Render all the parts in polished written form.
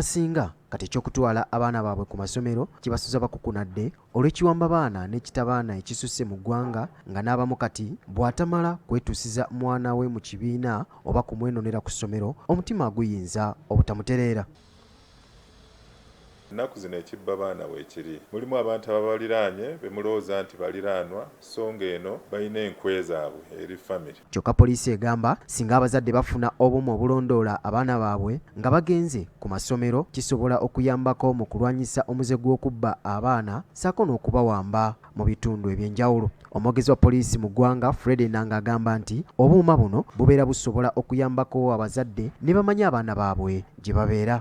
Abasinga kati eky'okutwala abaana baabwe ku masomero kibasuza bakukunadde olw'ekiwambabaana n'ekitabaana ekisusse mu ggwanga nga n'abamu kati bw'atamala kwetuusiza mwana we mu kibiina oba kumwenonera ku ssomero omutima guyinza obutamutereera. Ennaku zino ekibba baana weekiri. Mulimu abantu ababaliraanye be mulowooza nti baliraanwa sso ng'eno balina enkwe zaabwe eri famire. Kyokka poliisi egamba singa abazadde bafuna obuuma obulondoola abaana baabwe nga bagenze ku masomero kisobola okuyambako mu kulwanyisa omuze gw'okubba abaana ssaako n'okubawamba mu bitundu eby'enjawulo. Omwogezi wa poliisi mu ggwanga Fred Enanga agamba nti obuuma buno bubeera busobola okuyambako abazadde ne bamanya abaana baabwe gye babeera.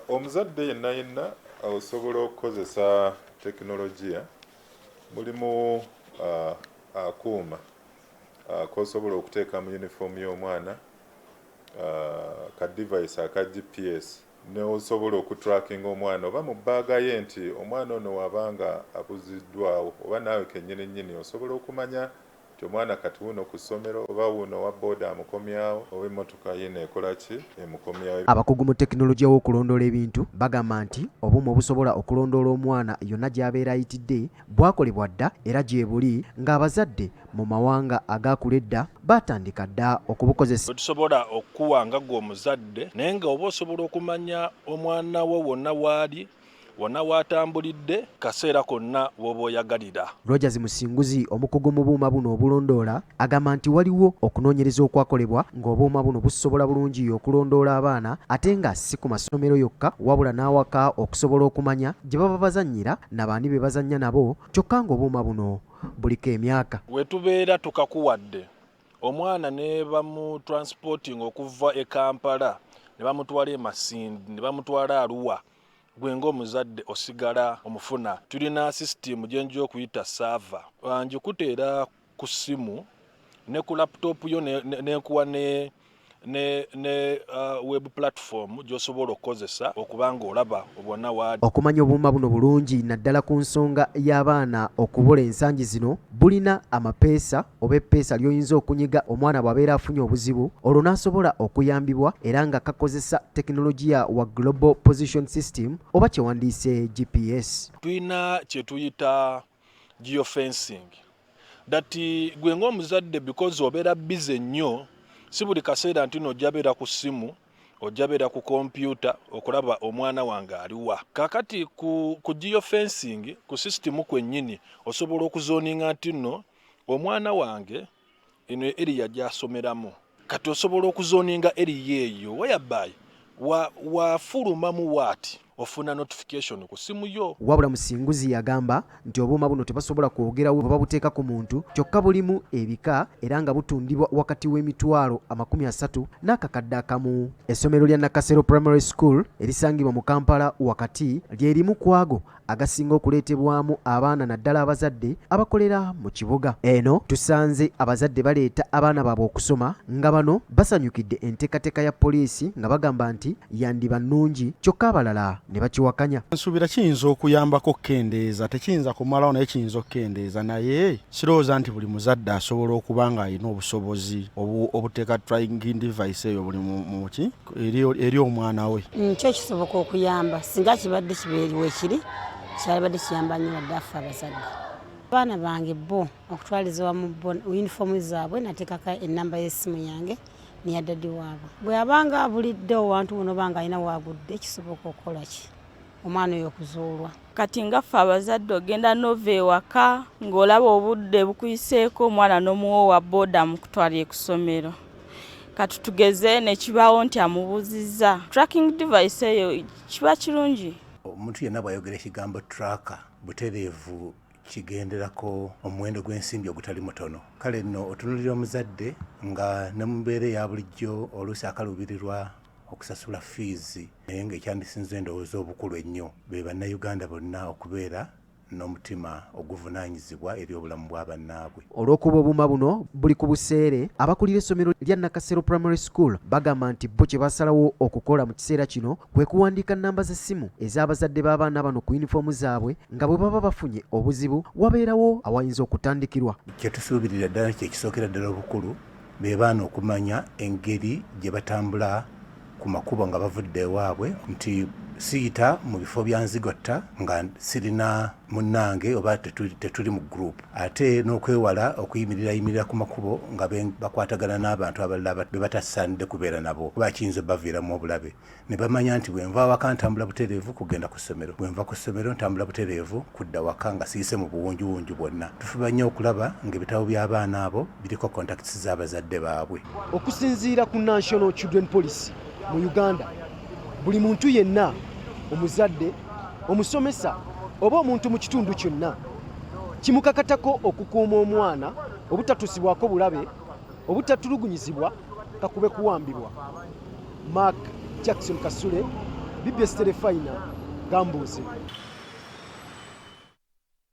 Omuzadde yenna yenna osobola okukozesa tekinologiya. Mulimu akuuma k'osobola okuteeka mu yunifoomu y'omwana, ka device aka GPS n'osobola okutrackinga omwana oba mu bbaaga ye nti omwana ono w'aba nga abuziddwawo oba naawe kennyini nnyini osobola okumanya nti omwana kati wuuno ku ssomero oba wuuno owa bbooda amukomyawo oba emmotoka yiino ekola ki emukomyawo. Abakugu mu tekinologiya w'okulondoola ebintu bagamba nti obuuma obusobola okulondoola omwana yonna gy'abeera ayitidde bwakolebwa dda era gye buli ng'abazadde mu mawanga agaakula edda baatandika dda okubukozesa. Tusobola okukuwa nga ggwe omuzadde naye nga oba osobola okumanya omwana wo wonna waali wonna waatambulidde kaseera konna w'oba oyagalira. Rogers Musinguzi omukugu mu buuma buno obulondoola agamba nti waliwo okunoonyereza okwakolebwa ng'obuuma buno busobola bulungi okulondoola abaana ate nga si ku masomero yokka wabula n'awaka okusobola okumanya gye baba bazannyira na baani be bazannya nabo kyokka ng'obuuma buno buliko emyaka. We tubeera tukakuwadde omwana ne bamutransporting okuva e Kampala ne bamutwala e Masindi ne bamutwala Arua, gwe ng'omuzadde osigala omufuna. Tulina sisitimu gye nja okuyita server, ngikuteera ku ssimu ne ku laptop yo nenkuwa ne web platform gy'osobola okukozesa okuba ng'olaba bwonna waali. Okumanya obuuma buno bulungi naddala ku nsonga y'abaana okubula ensangi zino bulina amapeesa oba eppeesa ly'oyinza okunyiga omwana bw'abeera afunye obuzibu olwo n'asobola okuyambibwa era nga kakozesa tekinologiya wa Global Position System oba kyewandiise GPS. Tulina kye tuyita geofencing that gwe ng'omuzadde, because obeera busy nnyo, si buli kaseera nti nojja beera ku ssimu, ojja beera ku kompyuta okulaba omwana wange aliwa. Kakati ku geofencing ku sisitimu kwennyini osobola okuzoninga nti nno omwana wange eno area gy'asomeramu. Kati osobola okuzoninga area eyo whereby wafulumamu waati ofuna notification ku ssimu yo. Wabula Musinguzi yagamba nti obuuma buno tebasobola kwogerawo bwe babuteeka ku muntu kyokka bulimu ebika era nga butundibwa wakati w'emitwalo 30 n'akakadde akamu. Essomero lya Nakasero Primary School erisangibwa mu Kampala wakati lye limu ku ago agasinga okuleetebwamu abaana naddala abazadde abakolera mu kibuga. Eno tusanze abazadde baleeta abaana baabwe okusoma nga bano basanyukidde enteekateeka ya poliisi nga bagamba nti yandiba nnungi kyokka abalala ne bakiwakanya. Nsuubira kiyinza okuyambako okukendeeza, tekiyinza kumalawo naye kiyinza okukendeeza, naye sirowooza nti buli muzadde asobola okuba ng'alina obusobozi obuteeka tracking device eyo buli muki eri omwana we. Kyo kisoboka okuyamba singa kibadde kibeeriwe kiri kyalibadde kiyamba nnyo wadde affe abazadde. Abaana bange bo okutwaliza wamu bo yunifoomu zaabwe nateekako ennamba y'essimu yange neya daddy waabwe. Bwe abanga abulidde owantu wono oba nga alina waagudde, kisoboka okukola ki omwana oyo okuzuulwa. Kati nga ffe abazadde ogenda nova ewaka ng'olaba obudde bukuyiseeko, omwana n'omuwa owa booda amukutwalire ku ssomero. Kati tugeze nekibaawo nti amubuuzizza, tracking device eyo kiba kirungi. Omuntu yenna bw'ayogera ekigambo tracker, butereevu kigenderako omuwendo gw'ensimbi ogutali mutono. Kale nno otunulira omuzadde nga ne mu mbeera eya bulijjo oluusi akaluubirirwa okusasula fiizi, naye ng'ekyandisinze endowooza obukulu ennyo be Bannayuganda bonna okubeera n'omutima oguvunaanyizibwa eri obulamu bwa bannaabwe. Olw'okuba obuuma buno buli ku buseere, abakulira essomero lya Nakasero Primary School bagamba nti bo kye basalawo okukola mu kiseera kino kwe kuwandiika nnamba z'essimu ez'abazadde b'abaana bano ku yunifoomu zaabwe nga bwe baba bafunye obuzibu wabeerawo awayinza okutandikirwa. Kye tusuubirira ddala kyekisookera ddala obukulu be baana okumanya engeri gye batambula. ku makubo nga bavudde ewaabwe nti siyita mu bifo bya nzigotta nga sirina munnange oba tetuli mu group, ate n'okwewala okuyimirirayyimirira ku makubo nga bakwatagana n'abantu abalala be batasaanidde kubeera nabo kuba kiyinza obbaviiramu obulabe. Ne bamanya nti bwe nva awaka ntambula butereevu kugenda ku ssomero, bwe nva ku ssomero ntambula butereevu kudda waka nga siyise mu buwunjuwunju bwonna. Tufuba nnyo okulaba ng'ebitabo by'abaana abo biriko contacts z'abazadde baabwe. Okusinziira ku National Children Policy mu Uganda, buli muntu yenna, omuzadde, omusomesa oba omuntu mu kitundu kyonna, kimukakatako okukuuma omwana obutatuusibwako bulabe, obutatulugunyizibwa kakube kuwambibwa. Mark Jackson Kasule, BBS Terefayina, Gambuuze.